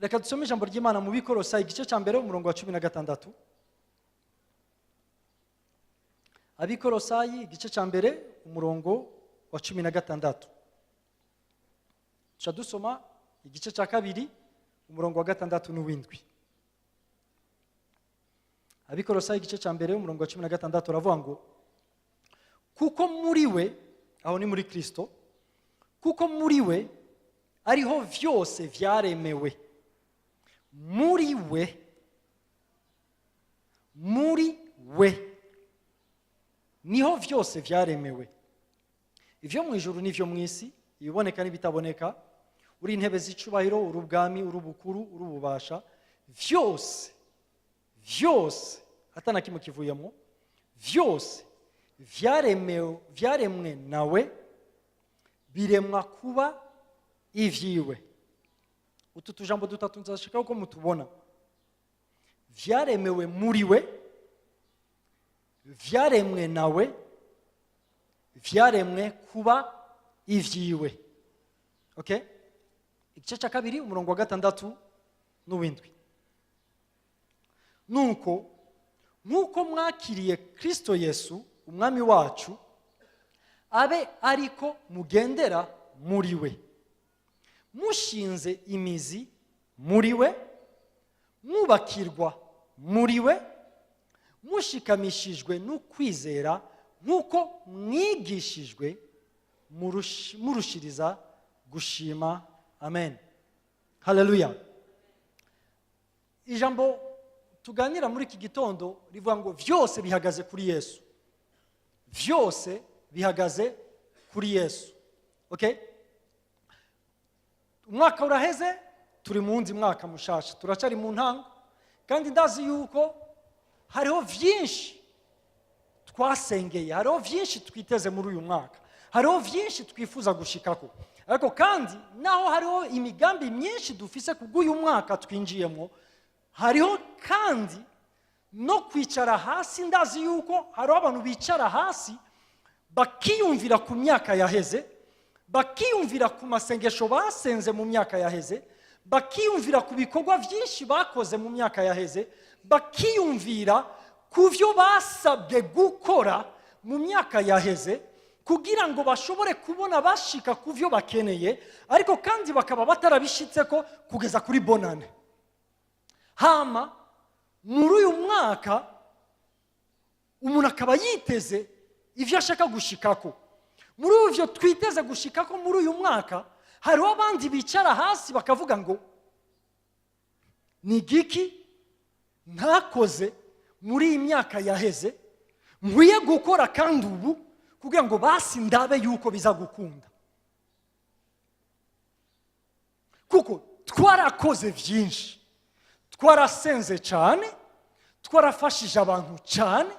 Reka dusome ijambo ry'Imana mu Bikorosayi, igice cya mbere, umurongo wa 16. Abikorosayi, igice cya mbere, umurongo wa 16. Tuca dusoma igice cya kabiri, umurongo wa gatandatu n'uw'indwi. Abikorosayi, igice cya mbere, umurongo wa 16, uravuga ngo: "Kuko muri we," aho ni muri Kirisito, "kuko muri we ariho vyose vyaremewe." Muri we, muri we niho vyose vyaremewe, ivyo mu ijuru n'ivyo mu isi, ibiboneka n'ibitaboneka, uri intebe z'icubahiro, uri ubwami, uri ubukuru, uri ububasha, vyose, vyose, ata na kimwe kivuyemo, vyose vyaremewe, vyaremwe nawe, biremwa kuba ivyiwe. Utu tujambo dutatu nzashaka ko mutubona: vyaremewe muri we, vyaremwe nawe, vyaremwe kuba ivyiwe. Okay, igice cya kabiri, umurongo wa gatandatu n'uw'indwi: "Nuko nk'uko mwakiriye Kristo Yesu Umwami wacu, abe ariko mugendera muri we, mushinze imizi muri we, mwubakirwa muri we, mushikamishijwe n'ukwizera nk'uko mwigishijwe, murushiriza gushima." Amen, haleluya. Ijambo tuganira muri iki gitondo rivuga ngo vyose bihagaze kuri Yesu, vyose bihagaze kuri Yesu. Okay, umwaka uraheze, turi mu wundi mwaka mushasha, turacyari mu ntango, kandi ndazi yuko hariho vyinshi twasengeye, hariho vyinshi twiteze muri uyu mwaka, hariho vyinshi twifuza gushikako. Ariko kandi naho hariho imigambi myinshi dufise kubw'uyu mwaka twinjiyemo, hariho kandi no kwicara hasi. Ndazi yuko hariho abantu bicara hasi bakiyumvira ku myaka yaheze, bakiyumvira ku masengesho basenze mu myaka yaheze, bakiyumvira ku bikorwa byinshi bakoze mu myaka yaheze, bakiyumvira ku byo basabwe gukora mu myaka yaheze kugira ngo bashobore kubona bashika ku byo bakeneye, ariko kandi bakaba batarabishitseko kugeza kuri bonane. Hama muri uyu mwaka umuntu akaba yiteze ibyo ashaka gushikako. Muri ibyo twiteze gushikako muri uyu mwaka, hariho abandi bicara hasi bakavuga ngo: "Ni igiki ntakoze muri iyi myaka yaheze nkwiye gukora kandi ubu kugira ngo basi ndabe yuko biza gukunda?" Kuko twarakoze byinshi, twarasenze cyane, twarafashije abantu cyane,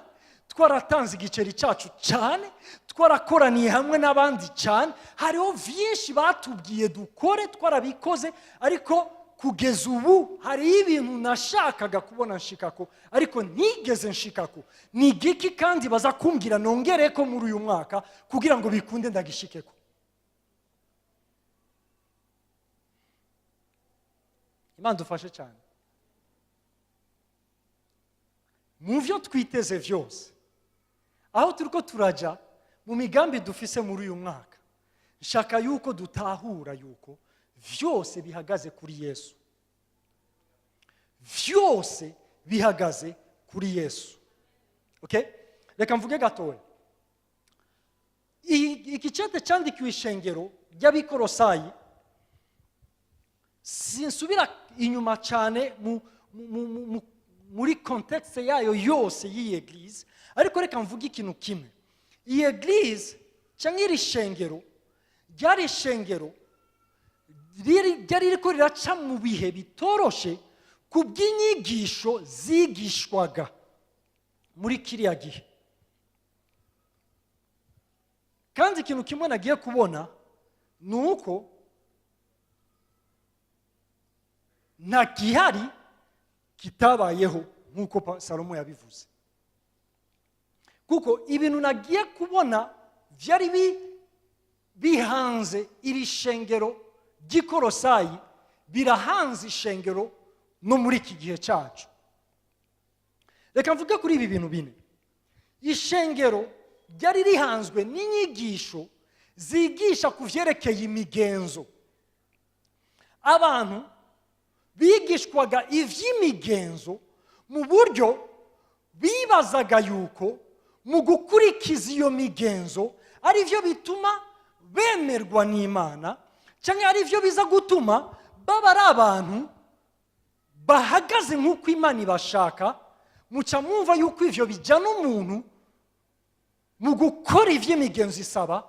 twaratanze igiceri cyacu cyane, twarakoraniye hamwe n'abandi cyane, hariho byinshi batubwiye dukore twarabikoze, ariko kugeza ubu hariho ibintu nashakaga kubona nshikako ariko ntigeze nshikako. Ni igiki kandi baza kumbwira nongere ko muri uyu mwaka kugira ngo bikunde ndagishikeko? Imana dufashe cyane. Mu byo twiteze byose, aho turiko turajya, mu migambi dufise muri uyu mwaka, nshaka yuko dutahura yuko vyose bihagaze kuri Yesu, vyose bihagaze kuri Yesu. Okay, reka mvuge gatoya. Iki cete cyandikiwe ishengero ry'Abikorosayi. Sinsubira inyuma cyane muri contexte yayo yose y'iyi église, ariko reka mvuge ikintu kimwe. Iyi église Cyangwa iri shengero ryari ishengero ryari ririko riraca mu bihe bitoroshe ku bw'inyigisho zigishwaga muri kiriya gihe. Kandi ikintu kimwe nagiye kubona ni uko nta gihari kitabayeho, nk'uko Salomo yabivuze, kuko ibintu nagiye kubona byari bihanze iri shengero ry'Ikorosayi birahanze ishengero no muri iki gihe cyacu. Reka mvuge kuri ibi bintu bine. Ishengero ryari rihanzwe n'inyigisho zigisha ku byerekeye imigenzo. Abantu bigishwaga iby'imigenzo mu buryo bibazaga yuko mu gukurikiza iyo migenzo ari byo bituma bemerwa n'Imana, cyangwa ari byo biza gutuma baba ari abantu bahagaze nk'uko Imana ibashaka. Muca mwumva yuko ivyo bijyana umuntu mu gukora iby'imigenzo isaba,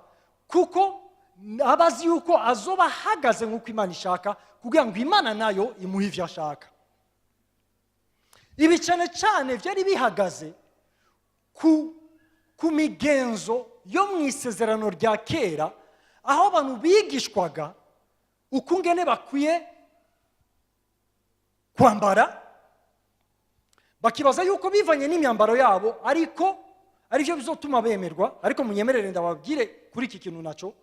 kuko aba azi yuko azoba ahagaze nk'uko Imana ishaka, kugira ngo Imana nayo imuhe ibyo ashaka. Ibi cyane cyane byari bihagaze ku migenzo yo mu Isezerano rya Kera, aho abantu bigishwaga ukungene bakwiye kwambara, bakibaza yuko bivanye n'imyambaro yabo ariko aribyo bizotuma bemerwa. Ariko munyemerere ndababwire kuri iki kintu nacyo.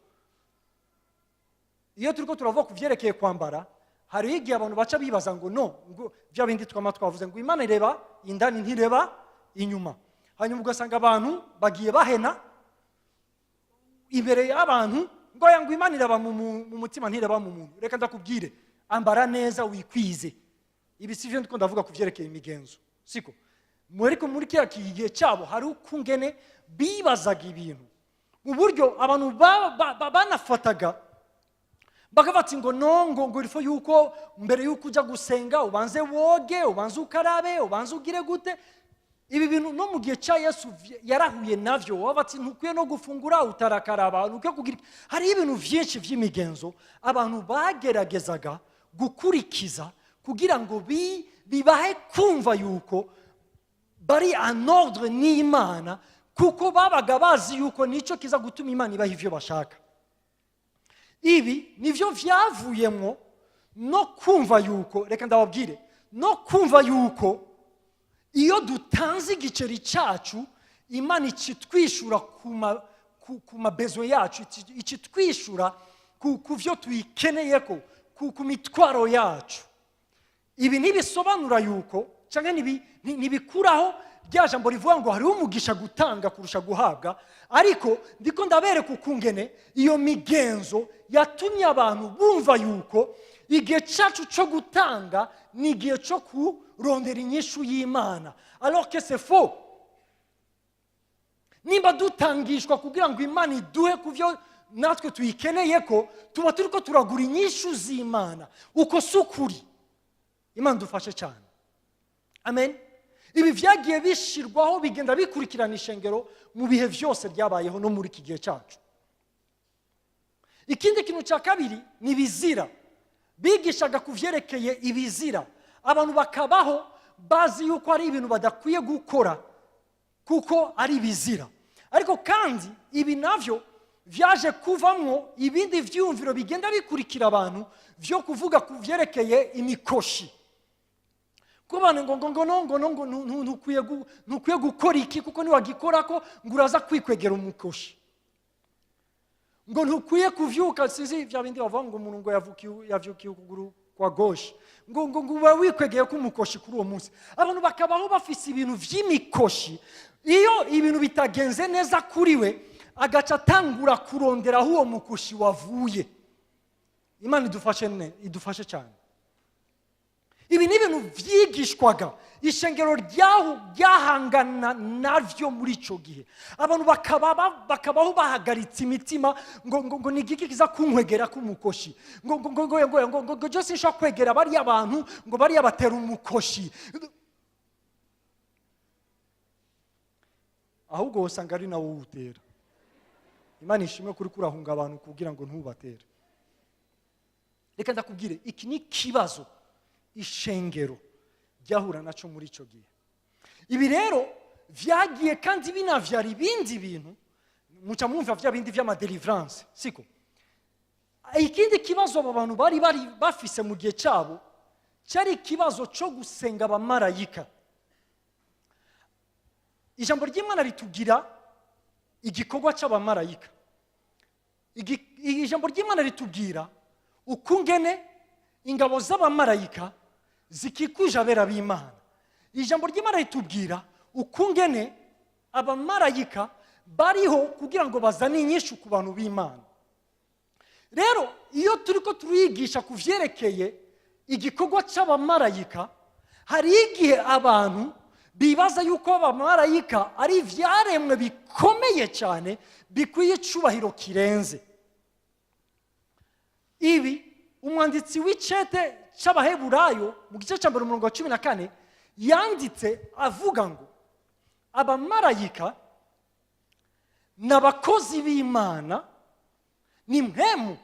Iyo turiko turavuga ku byerekeye kwambara, hariho igihe abantu baca bibaza ngo no ngo bya bindi twama twavuze ngo Imana ireba indani, ntireba inyuma. Hanyuma ugasanga abantu bagiye bahena imbere y'abantu ngo aya, ngo Imana iraba mu mutima, ntireba mu muntu. Reka ndakubwire, ambara neza, wikwize. Ibi si byo ndiko ndavuga ku byerekeye imigenzo, siko? Ariko muri kiriya gihe cyabo hari ukungene bibazaga ibintu mu buryo abantu banafataga bakavuga ngo no ngo il faut yuko mbere yuko ujya gusenga ubanze woge, ubanze ukarabe, ubanze ugire gute. Ibi bintu no mu gihe cya Yesu yarahuye navyo. Waba ati ntukwiye no gufungura utarakaraba, ntukwiye kugira. Hariho ibintu byinshi by'imigenzo abantu bageragezaga gukurikiza kugira ngo bibahe kumva yuko bari en ordre n'Imana, kuko babaga bazi yuko nicyo kiza gutuma Imana ibaha ivyo bashaka. Ibi nivyo vyavuyemwo no kumva yuko, reka ndababwire, no kumva yuko iyo dutanze igiceri cyacu Imana ikitwishyura ku ma besoins yacu, ikitwishyura ku byo tuyikeneye, ko ku mitwaro yacu. Ibi ntibisobanura yuko cyangwa ntibikuraho rya jambo rivuga ngo hariho umugisha gutanga kurusha guhabwa. Ariko ndiko ndabereka ukungene iyo migenzo yatumye abantu bumva yuko igihe cyacu cyo gutanga ni igihe cyo kurondera inyishu y'Imana, alors que c'est faux. Nimba dutangishwa kugira ngo Imana iduhe ku byo natwe tuyikeneye, ko tuba turi ko turagura inyishu z'Imana, uko si ukuri. Imana dufashe cyane, amen. Ibi byagiye bishyirwaho, bigenda bikurikirana ishengero mu bihe byose byabayeho no muri iki gihe cyacu. Ikindi kintu cya kabiri ni ibizira. Bigishaga ku byerekeye ibizira, abantu bakabaho bazi yuko hari ibintu badakwiye gukora kuko ari ibizira. Ariko kandi ibi nabyo byaje kuvamwo ibindi byiyumviro bigenda bikurikira abantu byo kuvuga ku byerekeye imikoshi, kuko abantu ngo no ngo no ngo ntukwiye gukora iki, kuko niwagikora ko ngo uraza kwikwegera umukoshi, ngo ntukwiye kuvyuka, sizi bya bindi bavuga ngo umuntu ngo yavyukiye ukuguru kwa gauche, ngo uba wikwegeye ko umukoshi kuri uwo munsi. Abantu bakabaho bafise ibintu vy'imikoshi. Iyo ibintu bitagenze neza kuri we, agaca atangura kurondera aho uwo mukoshi wavuye. Imana idufashe, idufashe cyane. Ibi ni ibintu byigishwaga, ishengero ryahangana navyo muri icyo gihe. Abantu bakabaho bahagaritse imitima ngo ni igiki kiza kunkwegera k'umukoshi, ngo jose sinshobora kwegera bariya bantu, ngo bariya batera umukoshi. Ahubwo usanga ari nawo uwutera. Imana ishimwe kuri kurahunga abantu kugira ngo ntubatere. Reka ndakubwire, iki ni ikibazo ishengero ryahura nacyo muri icyo gihe. Ibi rero vyagiye kandi binavyara ibindi bintu, muca mwumva vya bindi vy'ama délivrance, siko? Ikindi kibazo abo bantu bari bafise mu gihe cyabo cyari ikibazo cyo gusenga abamarayika. Ijambo ry'Imana ritubwira igikorwa cy'abamarayika. Ijambo ry'Imana ritubwira ukungene ingabo z'abamarayika zikikuje abera b'Imana. Ijambo ry'Imana ritubwira ukungene abamarayika bariho kugira ngo bazane inyishu ku bantu b'Imana. Rero iyo turi ko turigisha ku vyerekeye igikorwa cy'abamarayika, hari igihe abantu bibaza yuko abamarayika ari ivyaremwe bikomeye cyane, bikwiye icubahiro kirenze ibi. Umwanditsi w'icete cy'Abaheburayo mu gice cya 1, umurongo wa 14, yanditse avuga ngo abamarayika ni abakozi b'Imana, ni impwemu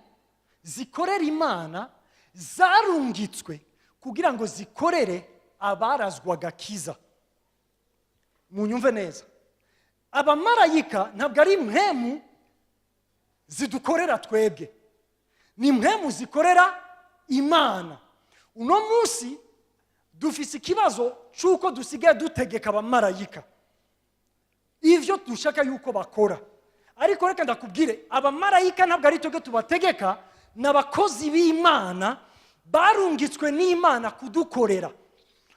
zikorera Imana, zarungitswe kugira ngo zikorere abarazwa agakiza. Munyumve neza, abamarayika ntabwo ari impwemu zidukorera twebwe, ni impwemu zikorera Imana. Uno munsi dufise ikibazo cy'uko dusigaye dutegeka abamarayika ivyo dushaka yuko bakora. Ariko reka ndakubwire, abamarayika ntabwo ari twebwe tubategeka, ni abakozi b'Imana barungitswe n'Imana kudukorera.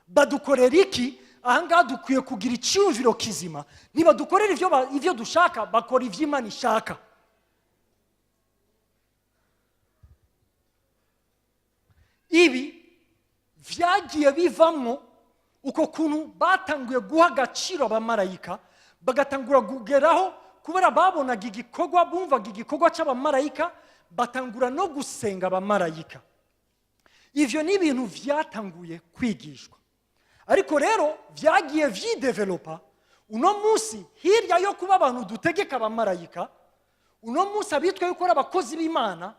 Badukorera iki? Ahangaha dukwiye kugira icyumviro kizima. Ntibadukorera ivyo dushaka, bakora ivyo Imana ishaka. Ibi vyagiye bivamwo uko kuntu batanguye guha agaciro abamarayika, bagatangura kugeraho kubera babonaga igikorwa, bumvaga igikorwa cy'abamarayika, batangura no gusenga abamarayika. Ivyo ni ibintu vyatanguye kwigishwa, ariko rero vyagiye vyidevelopa. Uno munsi, hirya yo kuba abantu dutegeka abamarayika, uno munsi abitwa yuko ari abakozi b'Imana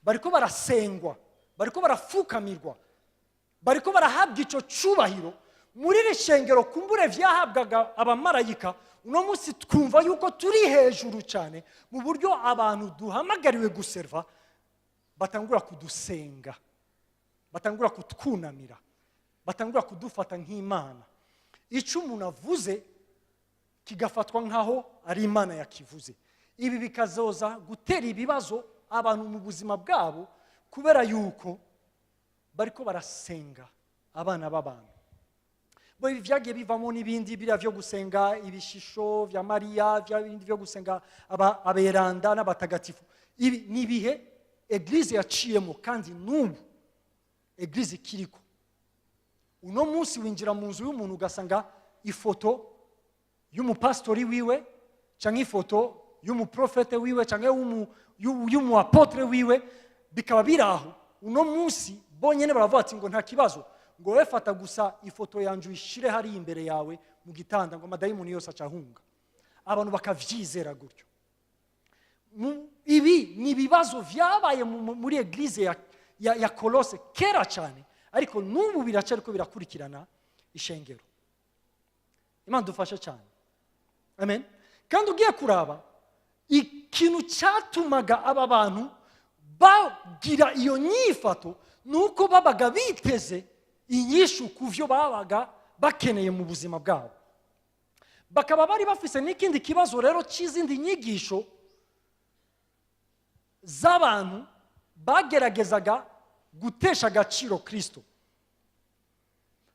bariko barasengwa, bariko barafukamirwa, bariko barahabwa ico cubahiro. Muri iri shengero kumbure vyahabwaga abamarayika, uno munsi twumva yuko turi hejuru cyane, mu buryo abantu duhamagariwe guserva batangura kudusenga, batangura kutwunamira, batangura kudufata nk'Imana. Icyo umuntu avuze kigafatwa nk'aho ari Imana yakivuze. Ibi bikazoza gutera ibibazo abantu mu buzima bwabo, kubera yuko bariko barasenga abana b'abantu. Bo ibi vyagiye bivamo n'ibindi biriya vyo gusenga ibishisho vya Mariya, vya bindi vyo gusenga aberanda n'abatagatifu. Ibi ni ibihe église yaciyemo, kandi n'ubu église ikiriko. Uno munsi winjira mu nzu y'umuntu ugasanga ifoto y'umupasitori wiwe, canke ifoto y'umuprofete wiwe, canke y'umuapotre wiwe, bikaba biri aho. Uno munsi bonyene baravuga ati ngo nta kibazo, ngo wowe fata gusa ifoto yanje uyishire hariya imbere yawe mu gitanda, ngo amadayimoni yose acahunga. Abantu bakavyizera gutyo. Ibi ni ibibazo vyabaye muri église ya Kolose kera cyane, ariko n'ubu biracariko birakurikirana ishengero. Imana dufashe cyane, amen. Kandi ugiye kuraba ikintu cyatumaga aba bantu bagira iyo nyifato, ni uko babaga biteze inyishu ku byo babaga bakeneye mu buzima bwabo. Bakaba bari bafise n'ikindi kibazo rero cy'izindi nyigisho z'abantu bageragezaga gutesha agaciro Kristo.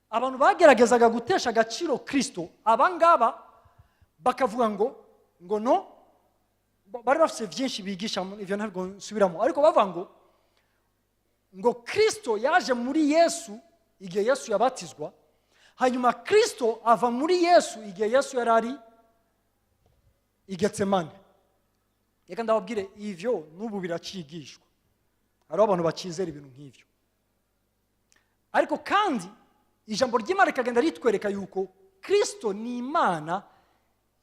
Abantu bageragezaga gutesha agaciro Kristo, abangaba bakavuga ngo no bari bafise byinshi bigisha, ivyo ntabwo nsubiramo, ariko bavuga ngo Kristo yaje muri Yesu igihe Yesu yabatizwa, hanyuma Kristo ava muri Yesu igihe Yesu yari ari i Getsemane. Reka ndababwire, ivyo n'ubu biracigishwa, hariho abantu bakizera ibintu nk'ivyo. Ariko kandi ijambo ry'Imana rikagenda ritwereka yuko Kristo ni Imana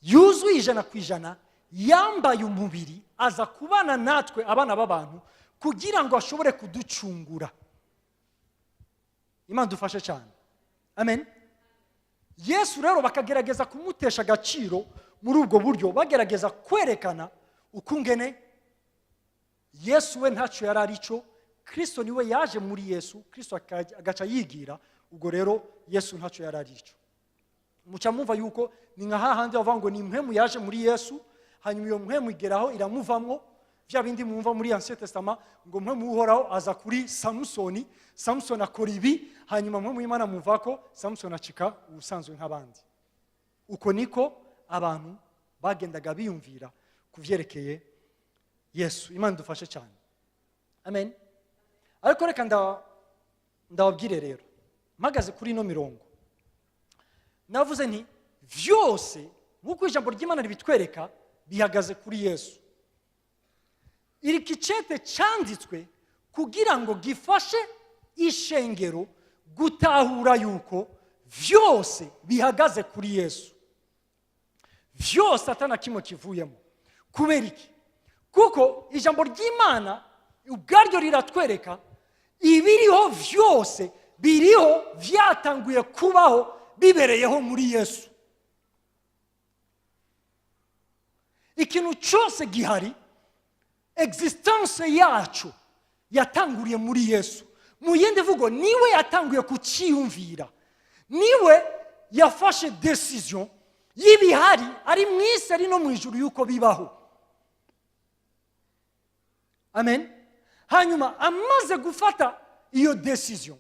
yuzuye 100%. Yambaye umubiri, aza kubana natwe abana b'abantu kugira ngo ashobore kuducungura. Imana dufashe cyane, amen. Yesu rero bakagerageza kumutesha agaciro muri ubwo buryo, bagerageza kwerekana ukungene Yesu we ntacyo yari ari cyo. Kirisito niwe yaje muri Yesu, Kirisito agaca yigira. Ubwo rero Yesu ntacyo yari ari cyo. Muca mwumva yuko ni nka hahandi bavuga ngo ni impwemu yaje muri Yesu, hanyuma iyo mpwemu igeraho iramuvamwo. Bya bindi mwumva muri Ancien Testament ngo mpwemu Uhoraho aza kuri Samusoni, Samusoni akora ibi, hanyuma mpwemu y'Imana mumva ko Samusoni acika ubusanzwe nk'abandi. Uko niko abantu bagendaga biyumvira ku byerekeye Yesu. Imana idufashe cyane, amen. Ariko reka ndababwire rero, mpagaze kuri ino mirongo, navuze nti byose nk'uko ijambo ry'Imana ribitwereka bihagaze kuri Yesu. Iri kicete cyanditswe kugira ngo gifashe ishengero gutahura yuko byose bihagaze kuri Yesu, byose atana kimwe kivuyemo. Kubera iki? Kuko ijambo ry'Imana ubwaryo riratwereka ibiriho byose biriho byatanguye kubaho bibereyeho muri Yesu. Ikintu cyose gihari, existence yacu yatanguriye muri Yesu. Mu yindi vugo, niwe yatanguye kucyiyumvira, niwe yafashe decision y'ibihari, ari mu isi ari no mu ijuru, yuko bibaho, amen. Hanyuma amaze gufata iyo decision,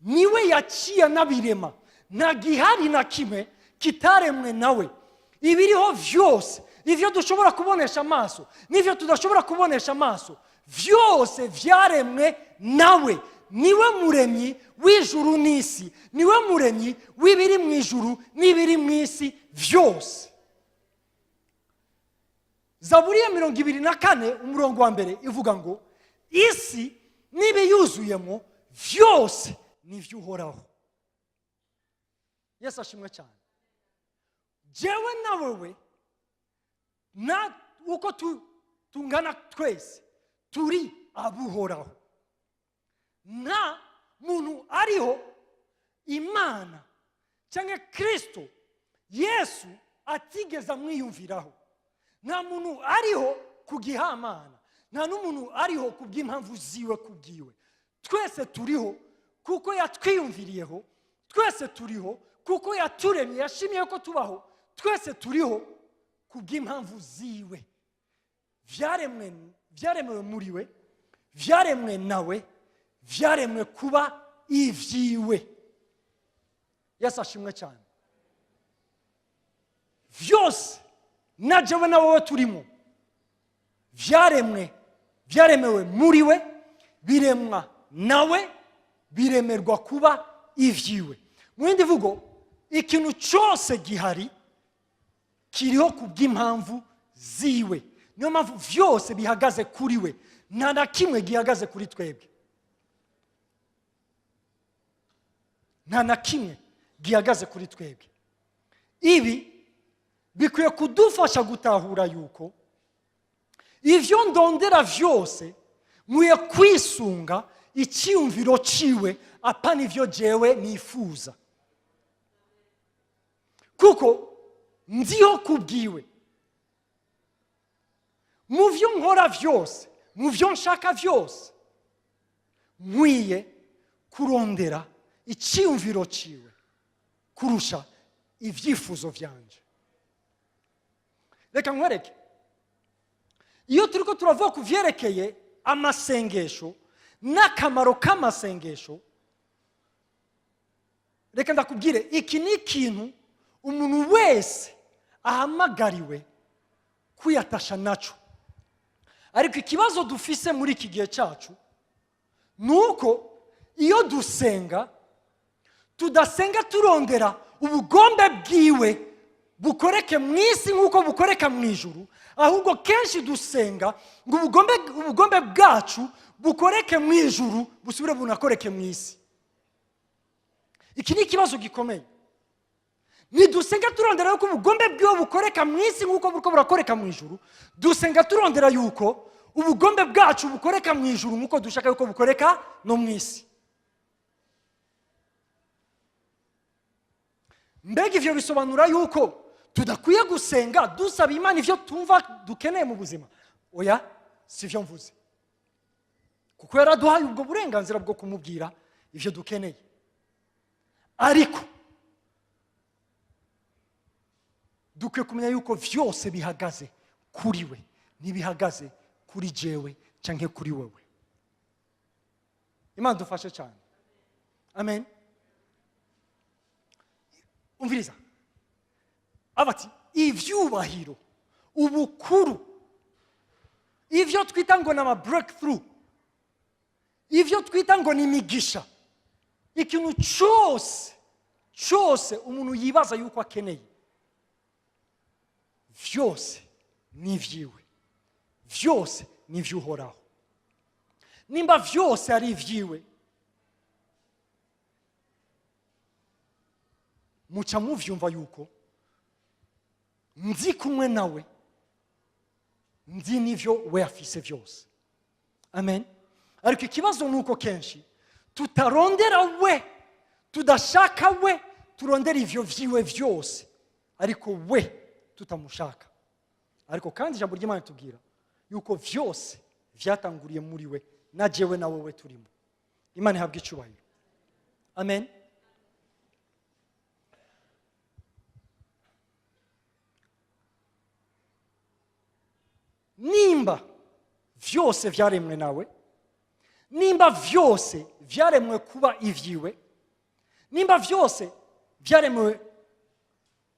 niwe yaciye anabirema. Nta gihari na kimwe kitaremwe nawe. Ibiriho byose, ibyo dushobora kubonesha amaso n'ibyo tudashobora kubonesha amaso, byose byaremwe nawe. Niwe muremyi w'ijuru n'isi, niwe muremyi w'ibiri mu ijuru n'ibiri mu isi byose. Zaburi ya 24 umurongo wa 1 ivuga ngo isi n'ibiyuzuyemo byose ni iby'Uhoraho. Yesu ashimwe cyane. Jewe na wewe na uko tungana twese turi abuhoraho. Nta muntu ariho Imana cyangwa Kirisito Yesu atigeze amwiyumviraho. Nta muntu ariho ku gihamana, nta n'umuntu ariho ku bw'impamvu ziwe ku bwiwe. Twese turiho kuko yatwiyumviriyeho, twese turiho kuko yaturemye, yashimiye ko tubaho, twese turiho ku bw'impamvu ziwe. Byaremewe muri we, byaremwe nawe, byaremwe kuba ibyiwe. Yesu ashimwe cyane. Byose na jewe na wowe turimo byaremwe, byaremewe muri we, biremwa nawe, biremerwa kuba ibyiwe. Mu yindi vugo, ikintu cyose gihari kiriho ku bw'impamvu ziwe. Niyo mpamvu byose bihagaze kuri we, nta na kimwe gihagaze kuri twebwe, nta na kimwe gihagaze kuri twebwe. Ibi bikwiye kudufasha gutahura yuko ivyo ndondera vyose nkwiye kwisunga icyiyumviro ciwe, apana ivyo jewe nifuza, kuko ndiho kubwiwe. Mu vyo nkora vyose, mu vyo nshaka vyose, nkwiye kurondera icyiyumviro ciwe kurusha ibyifuzo vyanje. Reka nkwereke, iyo turiko turavuga ku vyerekeye amasengesho n'akamaro k'amasengesho, reka ndakubwire, iki ni ikintu umuntu wese ahamagariwe kwiyatasha naco. Ariko ikibazo dufise muri iki gihe cyacu ni uko iyo dusenga tudasenga turondera ubugombe bwiwe bukoreke mu isi nk'uko bukoreka mu ijuru, ahubwo kenshi dusenga ngo ubugombe bwacu bukoreke mu ijuru busubire bunakoreke mu isi. Iki ni ikibazo gikomeye. Ntidusenga turondera yuko ubugombe bwiwe bukoreka mu isi nk'uko buriko burakoreka mu ijuru. Dusenga turondera yuko ubugombe bwacu bukoreka mu ijuru nk'uko dushaka yuko bukoreka no mu isi. Mbega ivyo bisobanura yuko tudakwiye gusenga dusaba Imana ivyo tumva dukeneye mu buzima? Oya, si vyo mvuze, kuko yaraduhaye ubwo burenganzira bwo kumubwira ivyo dukeneye. Ariko dukwiye kumenya yuko vyose bihagaze kuri we, ntibihagaze kuri jewe canke kuri wewe. Imana dufashe cyane. Amen. Umviriza, aba ati ivyubahiro, ubukuru, ivyo twita ngo ni ama breakthrough, ivyo twita ngo ni imigisha, ikintu cyose cyose umuntu yibaza yuko akeneye, vyose ni ivyiwe, vyose ni ivy'Uhoraho. Nimba vyose ari ivyiwe, muca muvyumva yuko nzi kumwe nawe, nzi n'ivyo we afise vyose. Amen. Ariko ikibazo ni uko kenshi tutarondera we, tudashaka we, turondera ivyo vyiwe vyose, ariko we tutamushaka. Ariko kandi ijambo ry'Imana tubwira yuko vyose vyatanguriye muri we, na jewe na wewe turimo. Imana ihabwe icubahiro. Amen. Nimba vyose vyaremwe nawe, nimba vyose vyaremwe kuba ivyiwe, nimba vyose vyaremwe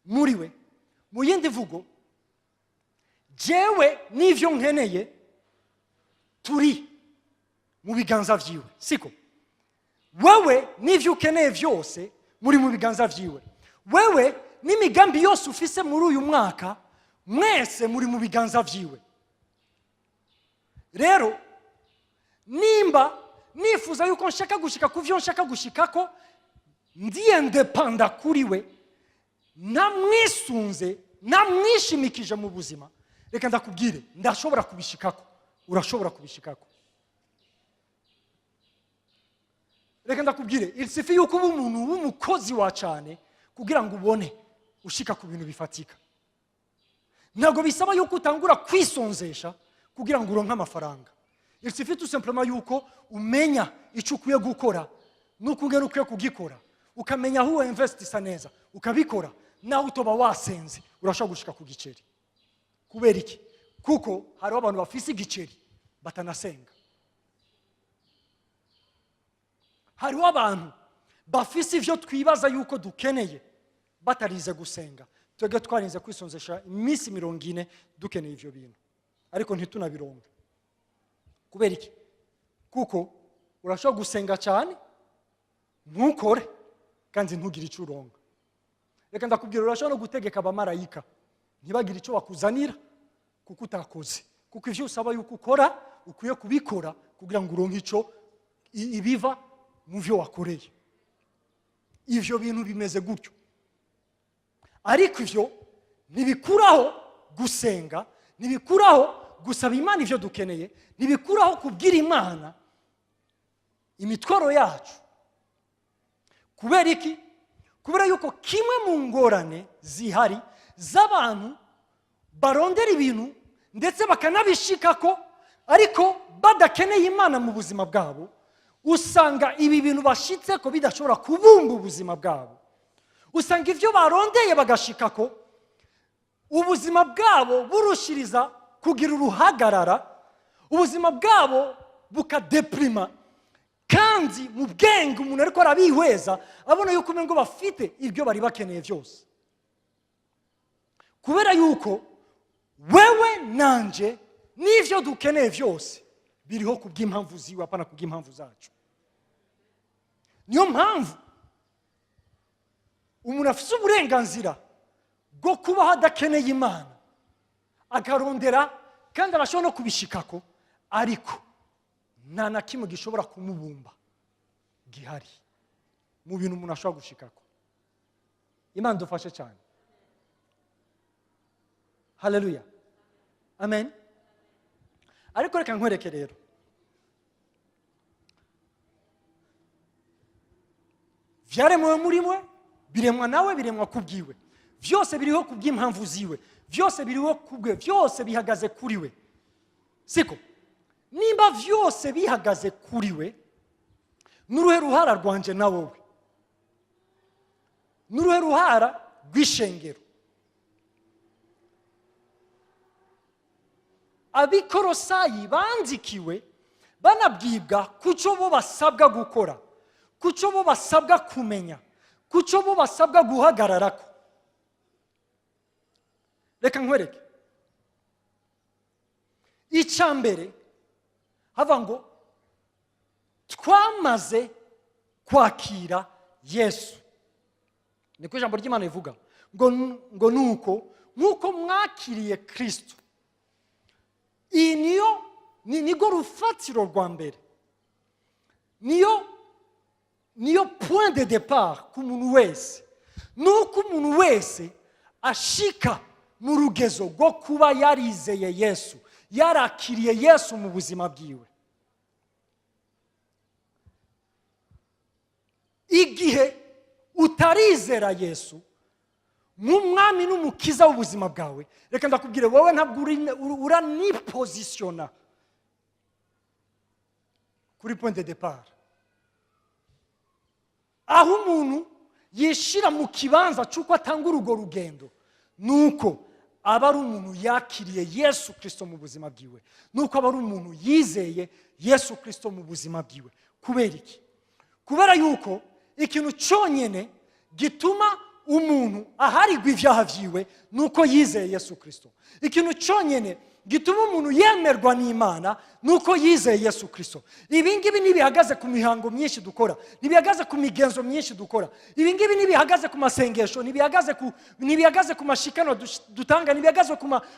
muri we, mu yindi mvugo, jewe n'ivyo nkeneye turi mu biganza vyiwe, siko? Wewe n'ivyo ukeneye vyose muri mu biganza vyiwe. Wewe n'imigambi yose ufise muri uyu mwaka, mwese muri mu biganza vyiwe. Rero nimba nifuza yuko nshaka gushika ku vyo nshaka gushikako, ndi indépendant kuri we, ntamwisunze, ntamwishimikije mu buzima, reka ndakubwire, ndashobora kubishikako, urashobora kubishikako. Reka ndakubwire, il suffit yuko uba umuntu w'umukozi wa cyane kugira ngo ubone ushika ku bintu bifatika. Ntabwo bisaba yuko utangura kwisonzesha kugira ngo uronke amafaranga. Il suffit tout simplement yuko umenya icyo ukwiye gukora n'uko ungana ukwiye kugikora, ukamenya aho investisa neza, ukabikora. Nawe utoba wasenze, urashobora gushika ku giceri. Kubera iki? Kuko hariho abantu bafise igiceri batanasenga. Hariho abantu bafise ivyo twibaza yuko dukeneye batarize gusenga. Twebwe twarinze kwisonzesha iminsi 40 dukeneye ivyo bintu, ariko ntitunabironke. Kubera iki? Kuko urashobora gusenga cyane ntukore kandi ntugire icyo uronka. Reka ndakubwira, urashobora no gutegeka abamarayika ntibagire icyo bakuzanira kuko utakoze, kuko ivyo usaba yuko ukora ukwiye kubikora kugira ngo uronke icyo ibiva mu byo wakoreye. Ivyo bintu bimeze gutyo, ariko ivyo ntibikuraho gusenga, ntibikuraho gusaba Imana ivyo dukeneye, ntibikuraho kubwira Imana imitwaro yacu. Kubera iki? Kubera yuko kimwe mu ngorane zihari z'abantu barondera ibintu ndetse bakanabishikako ariko badakeneye Imana mu buzima bwabo, usanga ibi bintu bashitseko bidashobora kubumba ubuzima bwabo. Usanga ivyo barondeye bagashikako, ubuzima bwabo burushiriza kugira uruhagarara, ubuzima bwabo bukadeprima. Kandi mu bwenge umuntu ariko arabihweza abona yuko umengo bafite ibyo bari bakeneye byose. Kubera yuko wewe nanje n'ivyo dukeneye byose biriho kubw'impamvu ziwe, apana kubw'impamvu zacu. Niyo mpamvu umuntu afite uburenganzira bwo kubaho adakeneye Imana, akarondera kandi arashobora no kubishikako, ariko nta na kimwe gishobora kumubumba gihari mu bintu umuntu ashobora gushikako. Imana dufashe cyane. Haleluya, amen. Ariko reka nkwereke rero, vyaremewe muri mwe, biremwa nawe, biremwa kubwiwe, vyose biriho kubw'impamvu ziwe, vyose biriho kubwe, vyose bihagaze kuri we. Siko nimba vyose bihagaze kuri we, n'uruhe ruhara rwanje na wowe, n'uruhe ruhara rw'ishengero? Abikorosayi bandikiwe banabwibwa kuco bo basabwa gukora, kuco bo basabwa kumenya, kuco bo basabwa guhagararako. Reka nkwereke. Icya mbere hava ngo twamaze kwakira Yesu. Niko ijambo ry'Imana rivuga ngo nuko nkuko mwakiriye Kristo. Iyi niyo nigo rufatiro rwa mbere, niyo point de départ ku muntu wese. Nuko umuntu wese ashika mu rugezo rwo kuba yarizeye Yesu, yarakiriye Yesu mu buzima bwiwe. Igihe utarizera Yesu nk'umwami n'umukiza w'ubuzima bwawe, reka ndakubwire, wowe ntabwo uranipozisiona kuri point de départ. Aho umuntu yishira mu kibanza cy'uko atanga urwo rugendo, nuko aba ari umuntu yakiriye Yesu Kristo mu buzima bwiwe, nuko aba ari umuntu yizeye Yesu Kristo mu buzima bwiwe. Kubera iki? Kubera yuko ikintu cyonyine gituma umuntu aharigwa ibyaha byiwe nuko yizeye Yesu Kristo. Ikintu cyonyine gituma umuntu yemerwa n'Imana nuko yizeye Yesu Kristo. Ibi ngibi ntibihagaze ku mihango myinshi dukora, ntibihagaze ku migenzo myinshi dukora, ibi ngibi ntibihagaze ku masengesho, ntibihagaze ku mashikano dutanga, ntibihagaze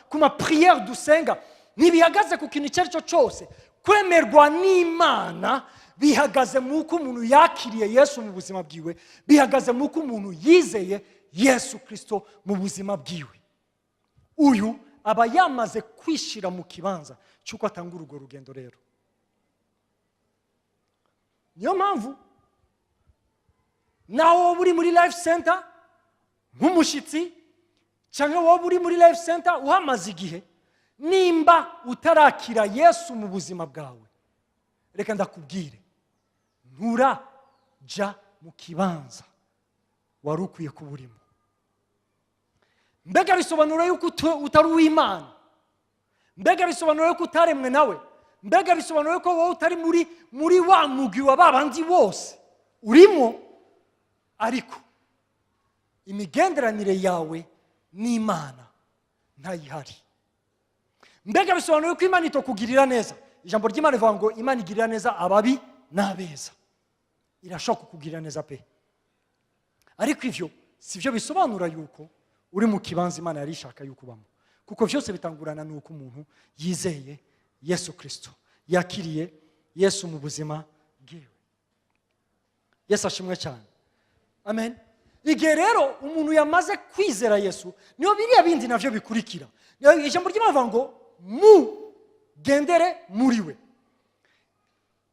ku ma prière dusenga, ntibihagaze ku kintu icyo ari cyo cyose. Kwemerwa n'Imana bihagaze mu uko umuntu yakiriye Yesu mu buzima bwiwe, bihagaze mu uko umuntu yizeye Yesu Kristo mu buzima bwiwe. Uyu aba yamaze kwishira mu kibanza cy'uko atanga urwo rugendo. Rero niyo mpamvu naho wowe uri muri Life Center nk'umushitsi, cyangwa wowe uri muri Life Center uhamaze igihe, nimba utarakira Yesu mu buzima bwawe, reka ndakubwire, nturaja mu kibanza wari ukwiye kuba urimo. Mbega bisobanura yuko utari uw'Imana? Mbega bisobanura yuko utaremwe nawe? Mbega bisobanura yuko wowe utari muri wa mugwi wa babandi bose urimo? Ariko imigenderanire yawe n'Imana ntayihari. Mbega bisobanura yuko Imana itokugirira neza? Ijambo ry'Imana rivuga ngo Imana igirira neza ababi n'abeza. Irashobora kukugirira neza pe, ariko ivyo si byo bisobanura yuko uri mu kibanza Imana yari ishaka yuko ubamo, kuko byose bitangurana n'uko umuntu yizeye Yesu Kristo, yakiriye Yesu mu buzima bwiwe. Yesu ashimwe cyane, amen. Igihe rero umuntu yamaze kwizera Yesu, niyo biriya bindi navyo bikurikira. Ijambo ry'Imana rivuga ngo mugendere muri we.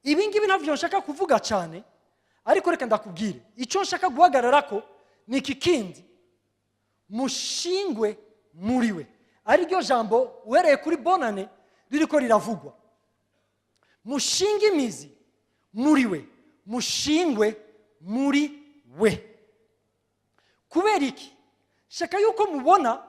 Ibi ngibi ntabyo nshaka kuvuga cyane, ariko reka ndakubwire icyo nshaka guhagarara ko ni iki kindi: mushingwe muri we. Ari ryo jambo uhereye kuri bonane ririko riravugwa. Mushinge imizi muri we, mushingwe muri we. Kubera iki? Shaka yuko mubona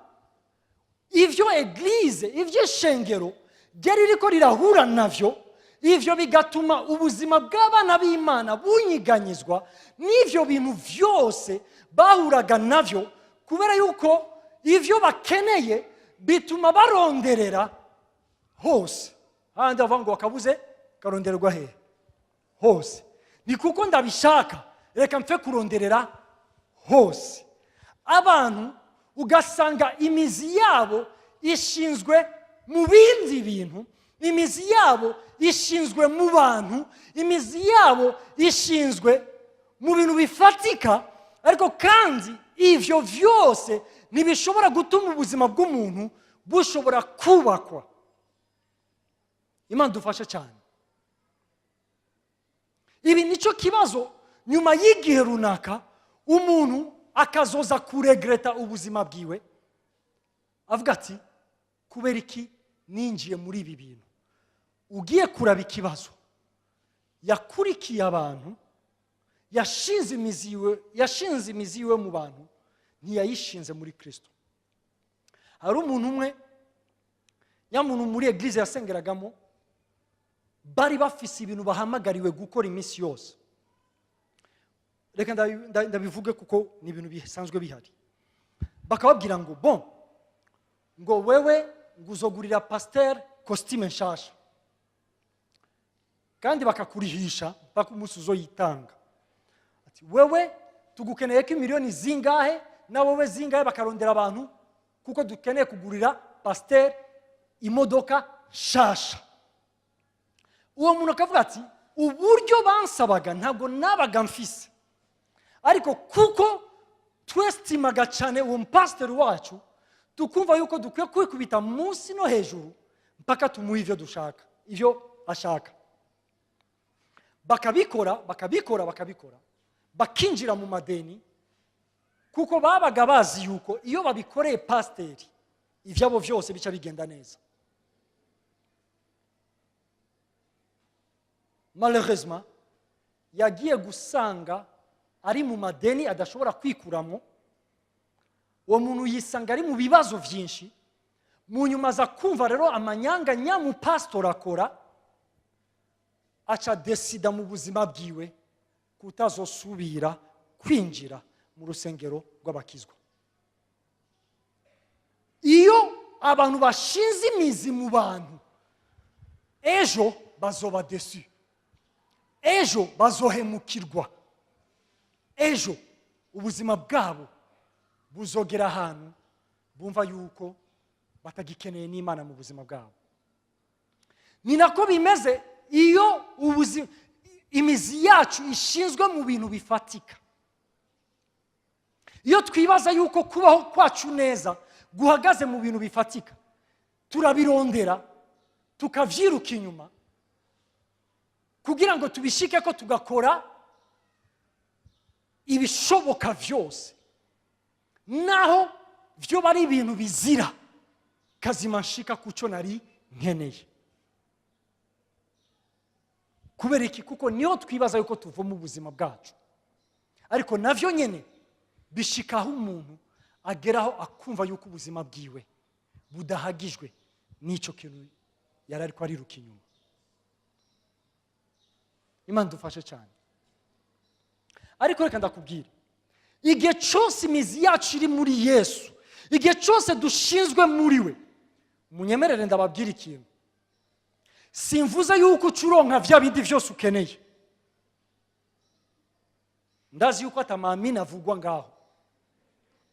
ivyo eglise, ivyo ishengero ryari ririko rirahura navyo, ivyo bigatuma ubuzima bw'abana b'Imana bunyiganyizwa n'ivyo bintu vyose bahuraga navyo, kubera yuko ivyo bakeneye bituma baronderera hose. Handi bavuga ngo wakabuze karondererwa hehe? Hose. Ni kuko ndabishaka, reka mpfe kuronderera hose. Abantu ugasanga imizi yabo ishinzwe mu bindi bintu, imizi yabo ishinzwe mu bantu, imizi yabo ishinzwe mu bintu bifatika, ariko kandi Ivyo vyose ntibishobora gutuma ubuzima bw'umuntu bushobora kubakwa. Imana dufashe cyane. Ibi nicyo kibazo. Nyuma y'igihe runaka umuntu akazoza kuregreta ubuzima bwiwe, avuga ati: "Kubera iki ninjiye muri ibi bintu?" Ugiye kuraba ikibazo, yakurikiye abantu, yashinze imizi iwe, yashinze imizi iwe mu bantu, ntiyayishinze muri Kirisito. Hari umuntu umwe, nyamuntu muri église yasengeragamo, bari bafise ibintu bahamagariwe gukora iminsi yose. Reka ndabivuge kuko ni ibintu bisanzwe bihari. Bakababwira ngo: "Bon, ngo wewe ngo uzogurira pasiteri costume nshasha," kandi bakakurihisha mpaka umunsi uzoyitanga. Ati: "Wewe tugukeneye ko miliyoni zingahe, na wowe zingahe." Bakarondera abantu kuko dukeneye kugurira pasiteri imodoka nshasha. Uwo muntu akavuga ati: "Uburyo bansabaga ntabwo nabaga mfise, ariko kuko twestimaga cyane uwo mupasiteri wacu, tukumva yuko dukwiye kwikubita munsi no hejuru mpaka tumuhe ibyo dushaka, ibyo ashaka." Bakabikora, bakabikora, bakabikora, bakinjira mu madeni, kuko babaga bazi yuko iyo babikoreye pasiteri ibyabo byose bica bigenda neza. Malheureusement, yagiye gusanga ari mu madeni adashobora kwikuramo. Uwo muntu yisanga ari mu bibazo byinshi. Mu nyuma aza kumva rero amanyanga nyamupasitori akora, aca desida mu buzima bwiwe kutazosubira kwinjira mu rusengero rw'abakizwa. Iyo abantu bashinze imizi mu bantu, ejo bazoba déçus, ejo bazohemukirwa, ejo ubuzima bwabo buzogera ahantu bumva yuko batagikeneye n'Imana mu buzima bwabo. Ni nako bimeze iyo imizi yacu ishinzwe mu bintu bifatika. Iyo twibaza yuko kubaho kwacu neza guhagaze mu bintu bifatika, turabirondera, tukabyiruka inyuma kugira ngo tubishike ko, tugakora ibishoboka byose, naho byo ari ibintu bizira kazima nshika ku cyo nari nkeneye. Kubera iki? Kuko niho twibaza yuko tuvoma ubuzima bwacu. Ariko navyo nyine bishikaho umuntu ageraho akumva yuko ubuzima bwiwe budahagijwe n'icyo kintu yari ariko ariruka inyuma. Imana dufashe cyane. Ariko reka ndakubwira, igihe cyose imizi yacu iri muri Yesu, igihe cyose dushinzwe muri we, munyemerere ndababwira ikintu. Simvuze yuko uca uronka bya bindi byose ukeneye. Ndazi yuko atamamina avugwa ngaho,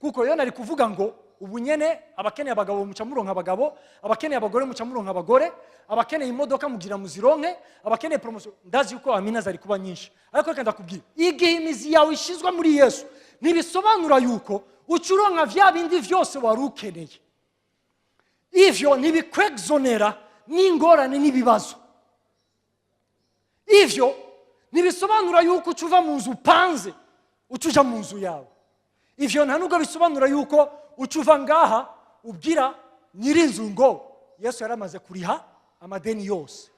kuko iyo nari kuvuga ngo ubu nyene abakeneye abagabo muca muronka abagabo, abakeneye abagore muca muronka abagore, abakeneye imodoka mugira muzironke, abakeneye promotion, ndazi yuko amina zari kuba nyinshi. Ariko reka ndakubwira, igihe imizi yawe ishizwe muri Yesu, ntibisobanura yuko uca uronka vya bindi vyose wari ukeneye. Ivyo ntibikwexonera n'ingorane n'ibibazo. Ivyo ntibisobanura yuko uca uva mu nzu upanze uca uja mu nzu yawe. Ivyo nta nubwo bisobanura yuko uca uva ngaha ubwira nyir'inzu ngo Yesu yaramaze kuriha amadeni yose.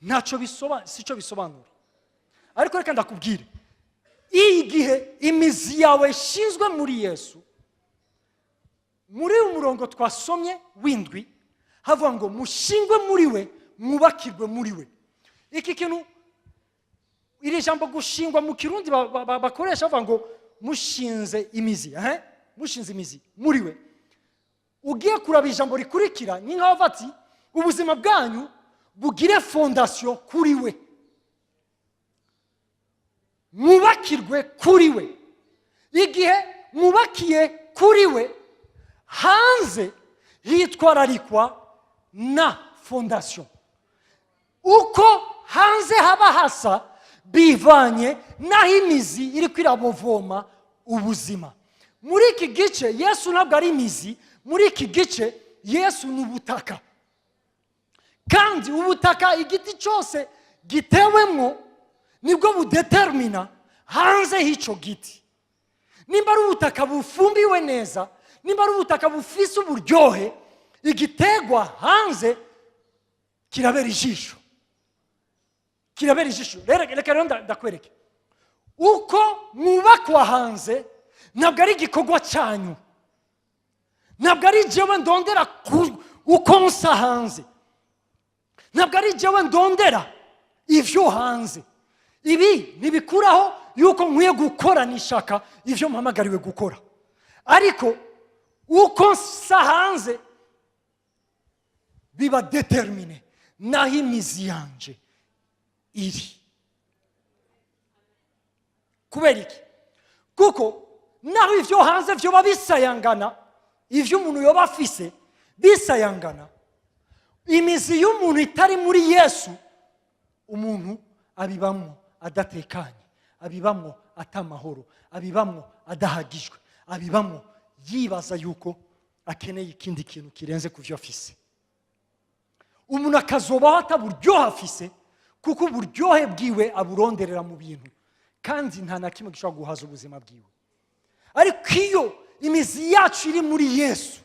Ntacyo bisobanura, si cyo bisobanura. Ariko reka ndakubwire, igihe imizi yawe ishinzwe muri Yesu, muri uyu murongo twasomye w'indwi havuga ngo: "Mushingwe muri we, mwubakirwe muri we." Iki kintu, iri jambo gushingwa mu Kirundi bakoresha bavuga ngo mushinze imizi, eh? Mushinze imizi muri we. Ugiye kuraba ijambo rikurikira, ni nk'aho bavuga ati: "Ubuzima bwanyu bugire fondation kuri we, mwubakirwe kuri we." Igihe mwubakiye kuri we, hanze hitwararikwa na fondation. Uko hanze haba hasa Bivanye n'aho imizi iri kwirabovoma ubuzima. Muri iki gice Yesu ntabwo ari imizi. Muri iki gice Yesu ni ubutaka, kandi ubutaka igiti cyose gitewemo nibwo budetermina hanze h'icyo giti. Nimba ari ubutaka bufumbiwe neza, nimba ari ubutaka bufise uburyohe, igitegwa hanze kirabera ijisho, kirabera ijisho. Rero reka rero ndakwereke uko mwubakwa hanze. Ntabwo ari igikorwa cyanyu, ntabwo ari jewe ndondera uko nsa hanze, ntabwo ari jewe ndondera ivyo hanze. Ibi ntibikuraho yuko nkwiye gukora nishaka ivyo mpamagariwe gukora, ariko uko nsa hanze biba déterminé n'aho imizi yanje iri. Kubera iki? Kuko naho ivyo hanze vyoba bisayangana, ivyo umuntu yoba afise bisayangana, imizi y'umuntu itari muri Yesu, umuntu abibamwo adatekanye, abibamwo atamahoro, abibamwo adahagijwe, abibamwo yibaza yuko akeneye ikindi kintu kirenze ku byo afise. Umuntu akazobaho ataburyohe afise, kuko uburyohe bwiwe aburonderera mu bintu, kandi nta na kimwe gishobora guhaza ubuzima bwiwe. Ariko iyo imizi yacu iri muri Yesu,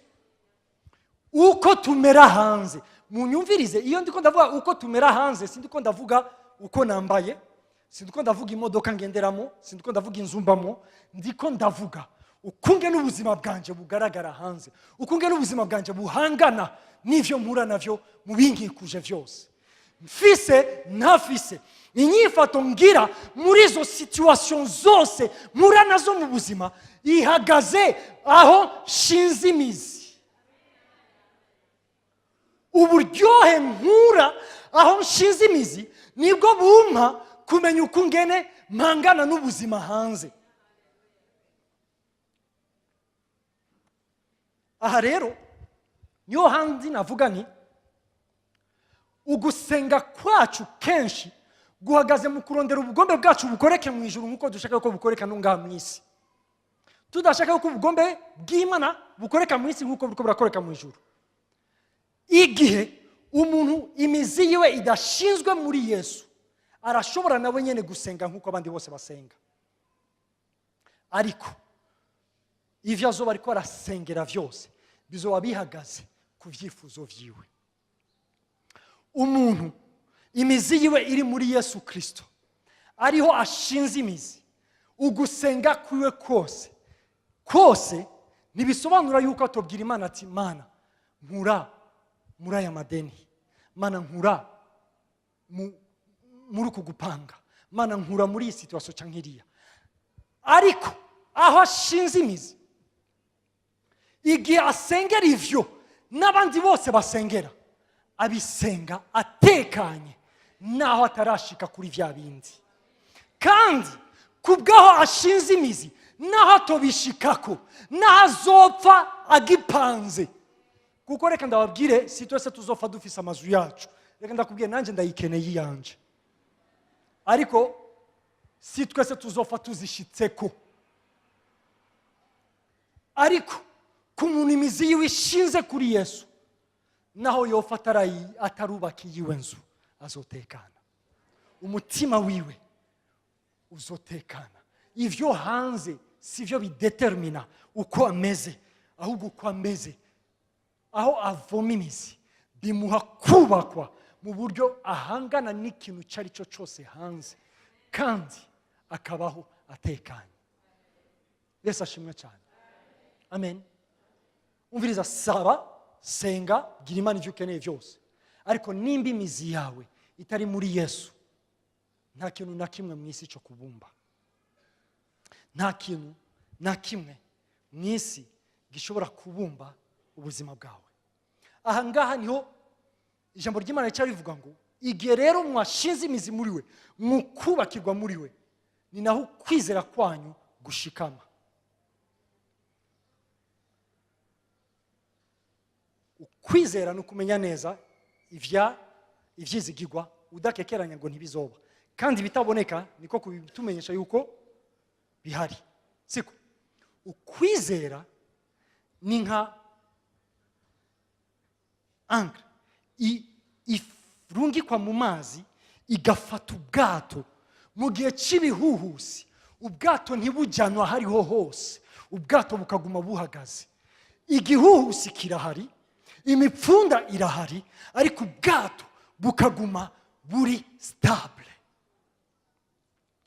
uko tumera hanze, munyumvirize, iyo ndiko ndavuga uko tumera hanze, sindiko ndavuga uko nambaye, sindiko ndavuga imodoka ngenderamo, sindiko ndavuga inzu mbamo. Ndiko ndavuga ukunge n'ubuzima bwanje bugaragara hanze, ukunge n'ubuzima bwanje buhangana n'ivyo mpura navyo mu binkikuje vyose, mfise ntafise. Inyifato ngira muri izo situation zose mpura nazo mu buzima ihagaze aho nshinze imizi. Uburyohe nkura aho nshinze imizi nibwo bumpa kumenya uko ngene mpangana n'ubuzima hanze. Aha rero niyo handi navuga nti ugusenga kwacu kenshi guhagaze mu kurondera ubugombe bwacu bukoreke mu ijuru nk'uko dushaka ko bukoreka no ngaha mu isi, tudashaka ko ubugombe bw'Imana bukoreka mu isi nk'uko buriko burakoreka mu ijuru. Igihe umuntu imizi yiwe idashinzwe muri Yesu, arashobora nawe nyene gusenga nk'uko abandi bose basenga, ariko ivyo azoba ariko arasengera vyose bizoba bihagaze ku vyifuzo vyiwe. Umuntu imizi yiwe iri muri Yesu Kristo, ariho ashinze imizi, ugusenga kwiwe kose kose ntibisobanura yuko atobwira Imana ati: "Mana, nkura muri aya madeni, Mana, nkura muri uku gupanga, Mana, nkura muri iyi situation canke iriya." Ariko aho ashinze imizi, igihe asengera ivyo n'abandi bose basengera, abisenga atekanye naho atarashika kuri vya bindi. Kandi kubw'aho ashinze imizi, naho atobishikako, naho azopfa agipanze. Kuko reka ndababwire, si twese tuzopfa dufise amazu yacu. Reka ndakubwire, nanjye ndayikeneye iyanje, ariko si twese tuzopfa tuzishitseko. Ariko ku muntu imizi yiwe ishinze kuri Yesu, naho yopfa atarubaka iyiwe nzu, azotekana, umutima wiwe uzotekana. Ivyo hanze si byo bidetermina uko ameze, ahubwo uko ameze, aho avoma imizi, bimuha kubakwa mu buryo ahangana n'ikintu icyo ari cyo cyose hanze, kandi akabaho atekanye. Yesu ashimwe cyane. Amen. Umviriza, saba, senga, gira Imana ibyo ukeneye byose, ariko nimba imizi yawe itari muri Yesu, nta kintu na kimwe mu isi cyo kubumba, nta kintu na kimwe mu isi gishobora kubumba ubuzima bwawe. Aha ngaha niho ijambo ry'Imana rica rivuga ngo: "Igihe rero mwashinze imizi muri we, mukubakirwa muri we, ni naho kwizera kwanyu gushikama." Ukwizera ni ukumenya neza ivyizigirwa udakekeranya ngo ntibizoba. Kandi ibitaboneka niko kubitumenyesha yuko bihari. Siko ukwizera ni nka ancre irungikwa mu mazi, igafata ubwato mu gihe cy'ibihuhusi, ubwato ntibujyanwa hariho hose, ubwato bukaguma buhagaze. Igihuhusi kirahari, imipfunda irahari, ariko ubwato bukaguma buri stable.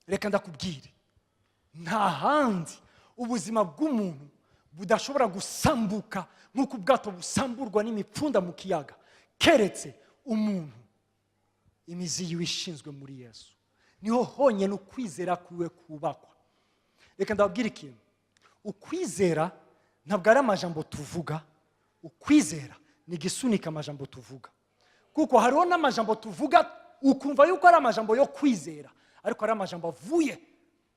Reka ndakubwire, nta handi ubuzima bw'umuntu budashobora gusambuka nk'uko ubwato busamburwa n'imipfunda mu kiyaga, keretse umuntu imizi yiwe ishinzwe muri Yesu. Niho honyine ukwizera kwiwe kubakwa. Reka ndababwire ikintu: ukwizera ntabwo ari amajambo tuvuga, ukwizera ni igisunika amajambo tuvuga, kuko hariho n'amajambo tuvuga ukumva yuko ari amajambo yo kwizera, ariko ari amajambo avuye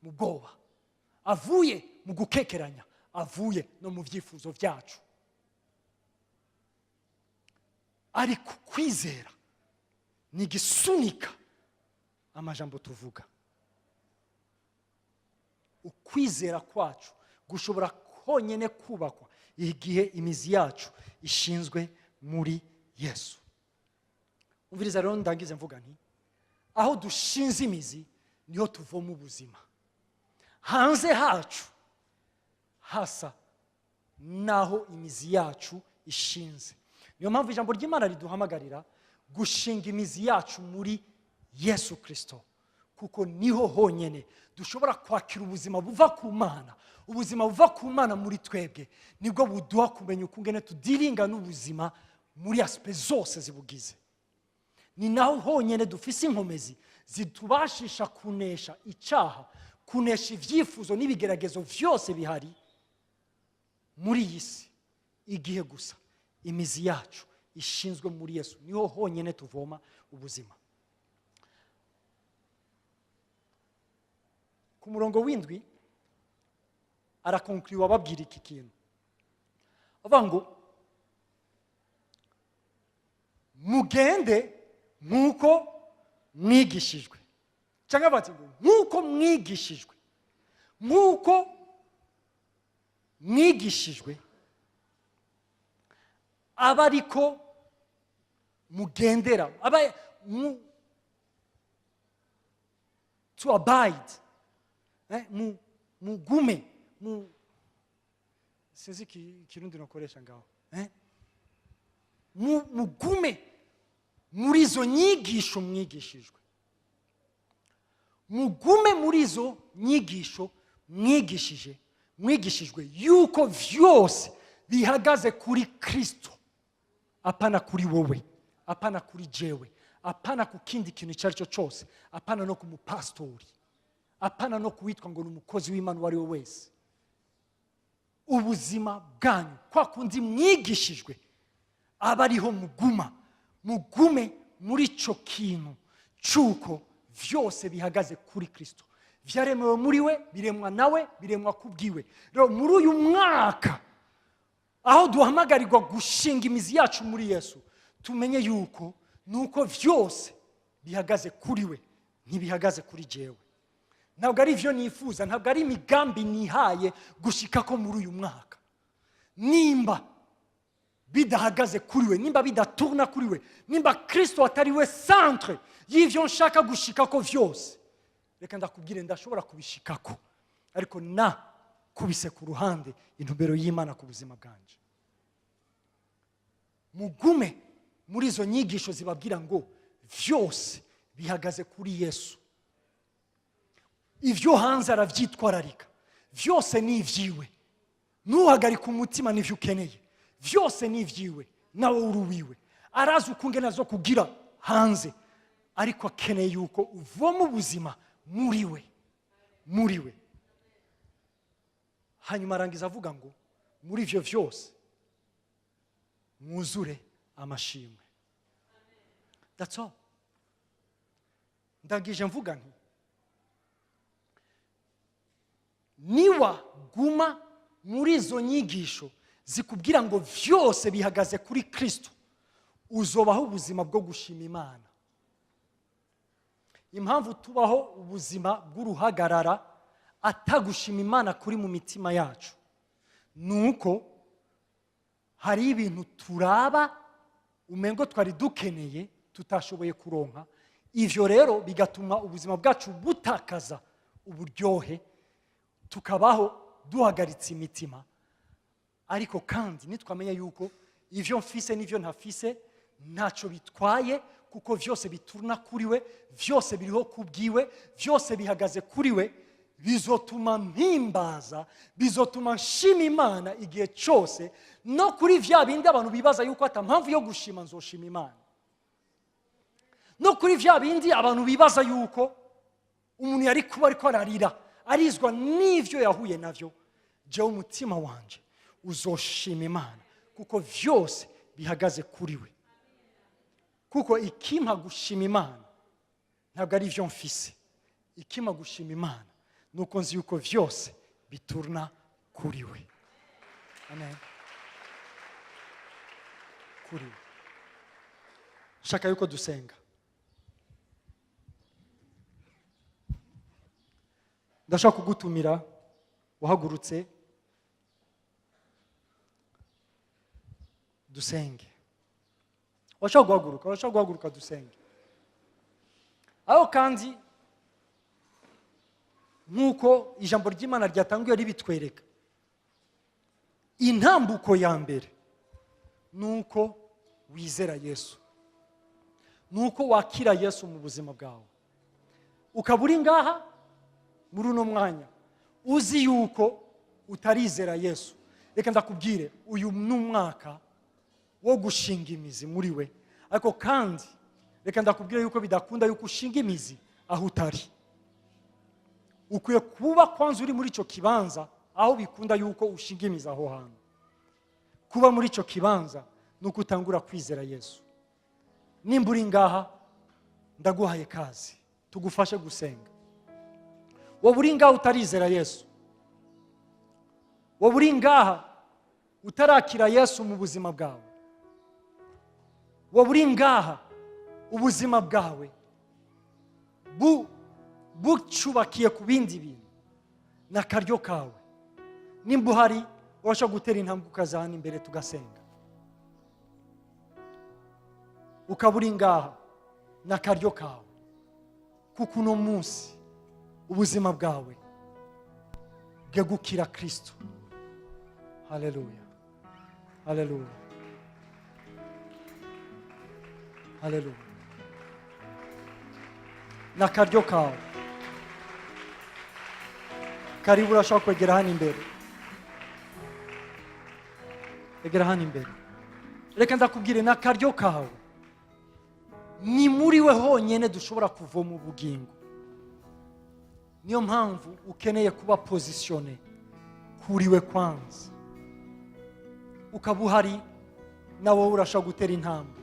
mu bwoba, avuye mu gukekeranya, avuye no mu byifuzo byacu. Ariko kwizera ni igisunika amajambo tuvuga. Ukwizera kwacu gushobora konyine kubakwa igihe imizi yacu ishinzwe muri Yesu. Umviriza rero, ndangize mvuga nti: aho dushinze imizi niho tuvoma ubuzima. Hanze hacu hasa naho imizi yacu ishinze. Niyo mpamvu ijambo ry'Imana riduhamagarira gushinga imizi yacu muri Yesu Kirisito, kuko niho honyine dushobora kwakira ubuzima buva ku Mana. Ubuzima buva ku Mana muri twebwe nibwo buduha kumenya ukungene tudealinga n'ubuzima muri aspects zose zibugize. Ni naho honyine dufise inkomezi zitubashisha kunesha icyaha, kunesha ibyifuzo n'ibigeragezo byose bihari muri iyi si. Igihe gusa imizi yacu ishinzwe muri Yesu, niho honyine tuvoma ubuzima. Ku murongo w'indwi araconclua ababwira iki kintu, avuga ngo: "Mugende nk'uko mwigishijwe", cyangwa bati ngo: "Nk'uko mwigishijwe, nk'uko mwigishijwe aba ariko mugendera", aba mu to abide, mugume mu, sinzi ikirundi nakoresha ngaho, mugume muri izo nyigisho mwigishijwe, mugume muri izo nyigisho mwigishijwe yuko vyose bihagaze kuri Kristo, apana kuri wowe, apana kuri jewe, apana ku kindi kintu icyo ari cyo cyose, apana no ku mupasitori, apana no kuwitwa ngo ni umukozi w'Imana uwo ari we wese. Ubuzima bwanyu kwa kundi mwigishijwe aba ariho muguma, mugume muri icyo kintu cy'uko byose bihagaze kuri Kristo, byaremewe muri we, biremwa nawe, biremwa ku bwiwe. Rero muri uyu mwaka, aho duhamagarirwa gushinga imizi yacu muri Yesu, tumenye yuko nuko byose bihagaze kuri we, ntibihagaze kuri jewe. Ntabwo ari ibyo nifuza, ntabwo ari imigambi nihaye gushika ko muri uyu mwaka. Nimba bidahagaze kuri we, nimba bidatourna kuri we, nimba Kirisito atari we centre y'ibyo nshaka gushika ko byose, reka ndakubwire, ndashobora kubishikako, ariko na kubise ku ruhande intumbero y'Imana ku buzima bwanje. Mugume muri izo nyigisho zibabwira ngo byose bihagaze kuri Yesu, ibyo hanze arabyitwararika, byose ni ibyiwe. Ntuhagarike umutima n'ibyo ukeneye, byose ni ibyiwe, nawe uri uwiwe. Arazi ukungena zo kugira hanze, ariko akeneye yuko uvoma ubuzima muri we, muri we. Hanyuma arangiza avuga ngo: "Muri ibyo byose mwuzure amashimwe." That's all. Ndangije mvuga nti: niwaguma muri izo nyigisho zikubwira ngo byose bihagaze kuri Kirisito, uzobaho ubuzima bwo gushima Imana. Impamvu tubaho ubuzima bw'uruhagarara atagushima Imana kuri mu mitima yacu, nuko hari ibintu turaba umengo twari dukeneye tutashoboye kuronka. Ivyo rero bigatuma ubuzima bwacu butakaza uburyohe, tukabaho duhagaritse imitima. Ariko kandi nitwamenya yuko ivyo mfise n'ivyo ntafise ntacyo bitwaye, kuko vyose bituruna kuri we, vyose biriho kubwiwe, vyose bihagaze kuri we, bizotuma mpimbaza, bizotuma nshima Imana igihe cyose. No kuri vya bindi abantu bibaza yuko ata mpamvu yo gushima, nzoshima Imana. No kuri vya bindi abantu bibaza yuko umuntu yari kuba ariko ararira arizwa n'ivyo yahuye navyo, jewe umutima wanje uzoshima Imana, kuko vyose bihagaze kuri we. Kuko ikimpa gushima Imana ntabwo ari ivyo mfise, ikimpa gushima Imana nuko nzi yuko vyose biturna kuri we. Amen. Kuri we. Shaka yuko dusenga. Ndashaka kugutumira wahagurutse dusenge. Washaka guhaguruka, washaka guhaguruka dusenge. Aho kandi nkuko ijambo ry'Imana ryatanguye ribitwereka, intambuko ya mbere nuko wizera Yesu, nuko wakira Yesu mu buzima bwawe. Ukaba uri ngaha muri uno mwanya uzi yuko utarizera Yesu, reka ndakubwire, uyu ni umwaka wo gushinga imizi muri we. Ariko kandi reka ndakubwire yuko bidakunda yuko ushinga imizi aho utari. Ukwiye kuba kwanza uri muri ico kibanza aho bikunda yuko ushinga imizi aho hantu. Kuba muri ico kibanza nuko utangura kwizera Yesu. Nimba uri ngaha ndaguhaye kazi tugufashe gusenga. Wowe uri ngaha utarizera Yesu, wowe uri ngaha utarakira Yesu mu buzima bwawe, wowe uri ngaha ubuzima bwawe bucubakiye ku bindi bintu, n'akaryo kawe. Nimba uhari urashobora gutera intambwe ukaza hano imbere tugasenga. Ukaba uri ngaha n'akaryo kawe, kuko uno munsi ubuzima bwawe bwegukira Kristo. Haleluya, haleluya, haleluya. N'akaryo kawe. Karibu, urashobora kwegera hano imbere. Egera hano imbere. Reka ndakubwire, n'akaryo kawe. Ni muri we honyine dushobora kuvoma ubugingo. Niyo mpamvu ukeneye kuba positionné kuri we kwanza. Ukaba uhari nawe urashobora gutera intambwe.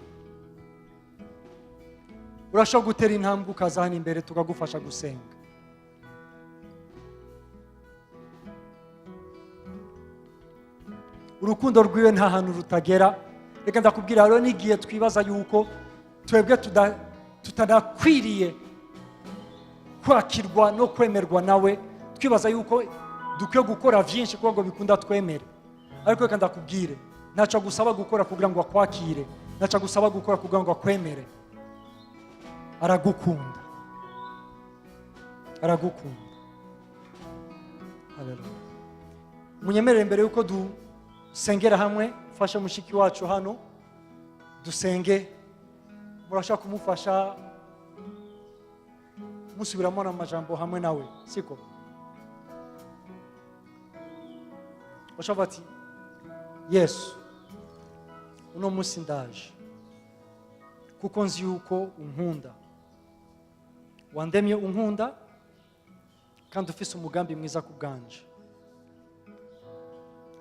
Urashobora gutera intambwe ukaza hano imbere tukagufasha gusenga. Urukundo rwiwe nta hantu rutagera. Reka ndakubwira rero, n'igihe twibaza yuko twebwe tutanakwiriye kwakirwa no kwemerwa nawe, twibaza yuko dukwiye gukora vyinshi kugira ngo bikunda twemere. Ariko reka ndakubwire, ntaco agusaba gukora kugira ngo akwakire, ntaco agusaba gukora kugira ngo akwemere. Aragukunda, aragukunda. Haleluya. Munyemerere mbere yuko dusengera hamwe, fasha mushiki wacu hano dusenge. Murashaka kumufasha musubiramo n'amajambo hamwe nawe, siko? Bashaka ati Yesu, uno munsi ndaje kuko nzi yuko unkunda, wandemye unkunda kandi ufise umugambi mwiza ku bwanje.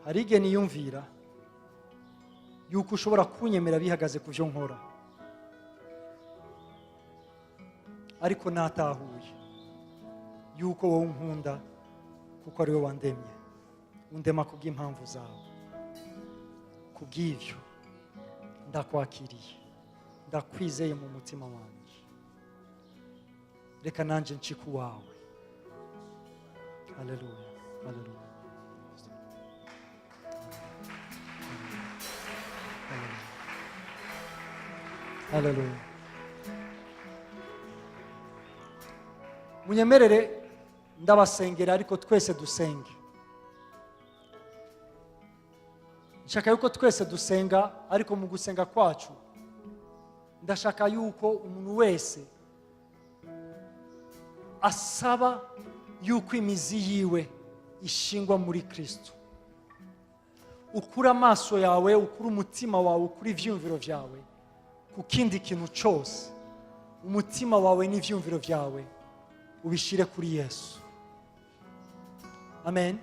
Hari igihe niyumvira yuko ushobora kunyemera bihagaze ku byo nkora, ariko natahuye yuko wowe unkunda kuko ari wowe wandemye, undema kubw'impamvu zawe. Kubw'ibyo ndakwakiriye, ndakwizeye mu mutima wanjye. Reka nanjye ncike uwawe. Haleluya, haleluya, haleluya. Munyemerere ndabasengera, ariko twese dusenge. Nshaka yuko twese dusenga, ariko mu gusenga kwacu ndashaka yuko umuntu wese asaba yuko imizi yiwe ishingwa muri Kristo. Ukure amaso yawe, ukure umutima wawe, ukure ibyiyumviro byawe ku kindi kintu cyose. Umutima wawe n'ibyiyumviro byawe ubishyire kuri Yesu. Amen.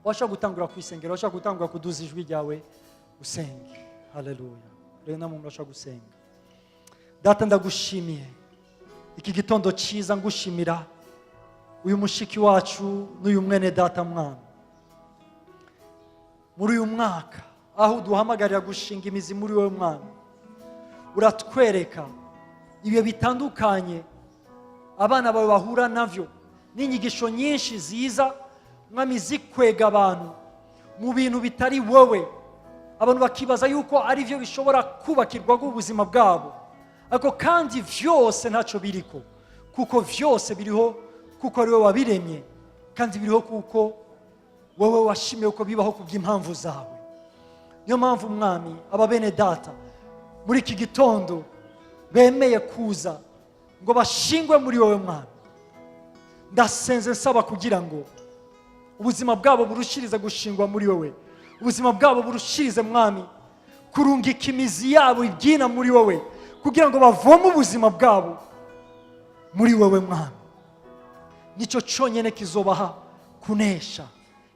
Washobora gutangura ku isengero, washobora gutangura kuduza ijwi ryawe usenge. Haleluya. Rero namwe murashobora gusenga. Data, ndagushimiye iki gitondo cyiza, ngushimira uyu mushiki wacu n'uyu mwene data mwana. Muri uyu mwaka aho uduhamagarira gushinga imizi muri wowe mwana, uratwereka ibihe bitandukanye abana bawe bahura navyo, n'inyigisho nyinshi ziza mwami zikwega abantu mu bintu bitari wowe, abantu bakibaza yuko ari byo bishobora kubakirwaho ubuzima bwabo, ariko kandi vyose ntacyo biriko, kuko vyose biriho kuko ari wowe wabiremye, kandi biriho kuko wowe washimiye ko bibaho kubw'impamvu zawe. Niyo mpamvu mwami aba bene data muri iki gitondo bemeye kuza ngo bashingwe muri wowe mwami. Ndasenze nsaba kugira ngo ubuzima bwabo burushirize gushingwa muri wowe, ubuzima bwabo burushirize mwami kurungika imizi yabo ibyina muri wowe, kugira ngo bavome ubuzima bwabo muri wowe mwami. Nicyo cyonyine kizobaha kunesha,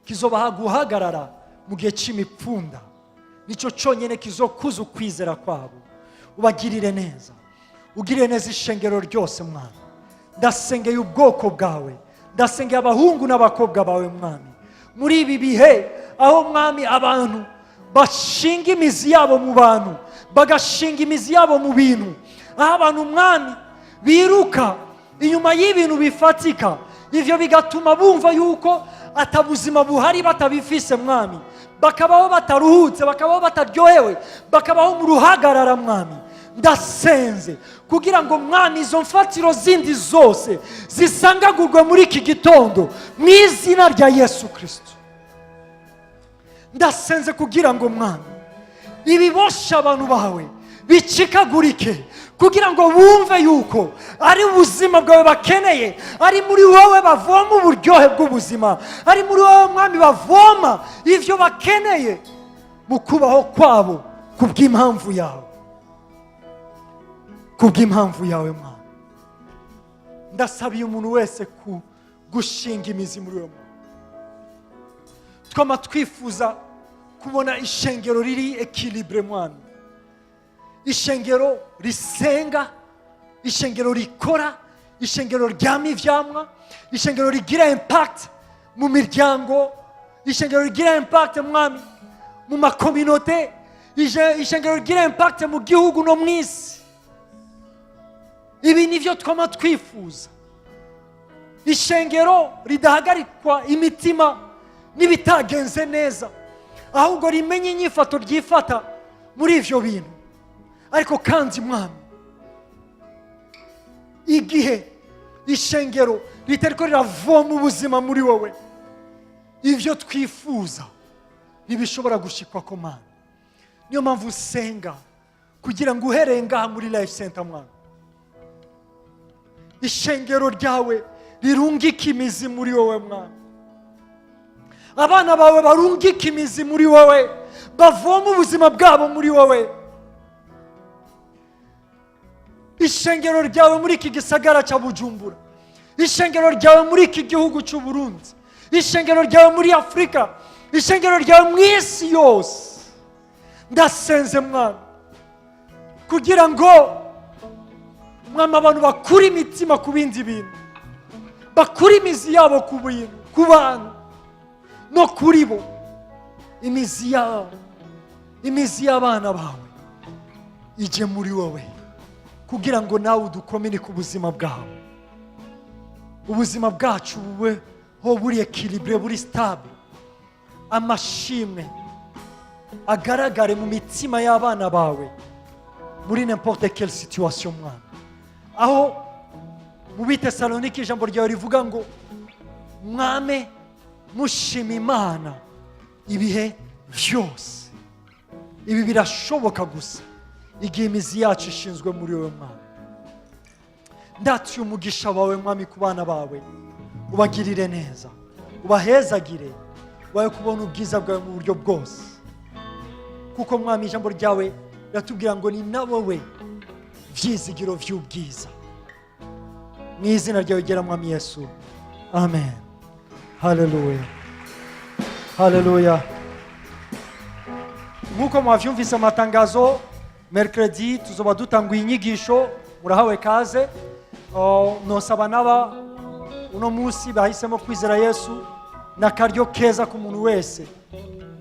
kizobaha guhagarara mu gihe cy'imipfunda, nicyo cyonyine kizokuza ukwizera kwabo. Ubagirire neza, ugirire neza ishengero ryose mwami. Ndasengeye ubwoko bwawe, ndasengeye abahungu n'abakobwa bawe mwami, muri ibi bihe aho mwami abantu bashinga imizi yabo mu bantu, bagashinga imizi yabo mu bintu, aho abantu mwami biruka inyuma y'ibintu bifatika, ivyo bigatuma bumva yuko atabuzima buhari batabifise mwami, bakabaho bataruhutse, bakabaho bataryohewe, bakabaho mu ruhagarara mwami. Ndasenze kugira ngo mwami izo mfatiro zindi zose zisangagurwe muri iki gitondo mu izina rya Yesu Kristo. Ndasenze kugira ngo mwami ibibosha abantu bawe bicikagurike, kugira ngo bumve yuko ari ubuzima bwawe bakeneye, ari muri wowe bavoma uburyohe bw'ubuzima, ari muri wowe mwami bavoma ivyo bakeneye mu kubaho kwabo kubw'impamvu yawe, kubw'impamvu yawe mwami. Ndasabiye umuntu wese ku gushinga imizi muri wowe mwami. Twama twifuza kubona ishengero riri équilibre mwami, ishengero risenga, ishengero rikora, ishengero ryama ivyamwa, ishengero rigira impact mu miryango, ishengero rigira impact mwami mu makominote, ishengero rigira impact mu gihugu no mu isi. Ibi nivyo twama twifuza, ishengero ridahagarikwa imitima n'ibitagenze neza, ahubwo rimenye inyifato ryifata muri ivyo bintu. Ariko kandi mwami, igihe ishengero ritariko riravoma ubuzima muri wowe, ivyo twifuza ntibishobora gushikwa ko Mana. Niyo mpamvu usenga kugira ngo uhereye ngaha muri Life Center mwana, ishengero ryawe rirungike imizi muri wowe mwana, abana bawe barungike imizi muri wowe, bavome ubuzima bwabo muri wowe. Ishengero ryawe muri iki gisagara cya Bujumbura, ishengero ryawe muri iki gihugu cy'u Burundi, ishengero ryawe muri Afurika, ishengero ryawe mu isi yose, ndasenze mwana kugira ngo mwami abantu bakure imitima ku bindi bintu, bakure imizi yabo ku bintu, ku bantu no kuri bo, imizi yabo, imizi y'abana bawe ije muri wowe, kugira ngo nawe udukomere ku buzima bwawe. Ubuzima bwacu bubeho buri équilibré, buri stable. Amashimwe agaragare mu mitima y'abana bawe muri n'importe quelle situation, Mwami, aho mu Bitesalonike ijambo ryawe rivuga ngo mwame mushima Imana ibihe byose. Ibi birashoboka gusa igihe imizi yacu ishinzwe muri wowe, Mwami. Ndatuye umugisha wawe, Mwami, ku bana bawe. Ubagirire neza, ubahezagire, wawe kubona ubwiza bwawe mu buryo bwose, kuko, Mwami, ijambo ryawe riratubwira ngo ni na wowe byizigiro by'ubwiza. Mu izina ryawe ryera, Mwami Yesu, amen. Haleluya, haleluya. Nk'uko mwabyumvise amatangazo, mercredi tuzoba dutanguye inyigisho, murahawe kaze. Oh, nosaba n'aba uno munsi bahisemo kwizera Yesu, ni akaryo keza ku muntu wese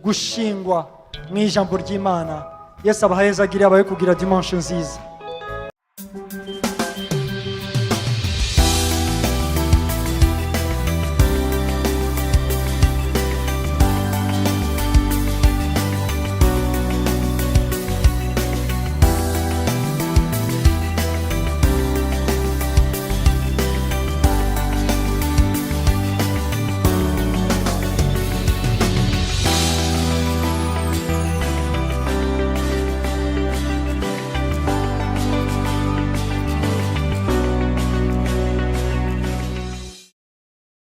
gushingwa mu ijambo ry'Imana. Yesu abahezagire, abahe kugira dimanche nziza.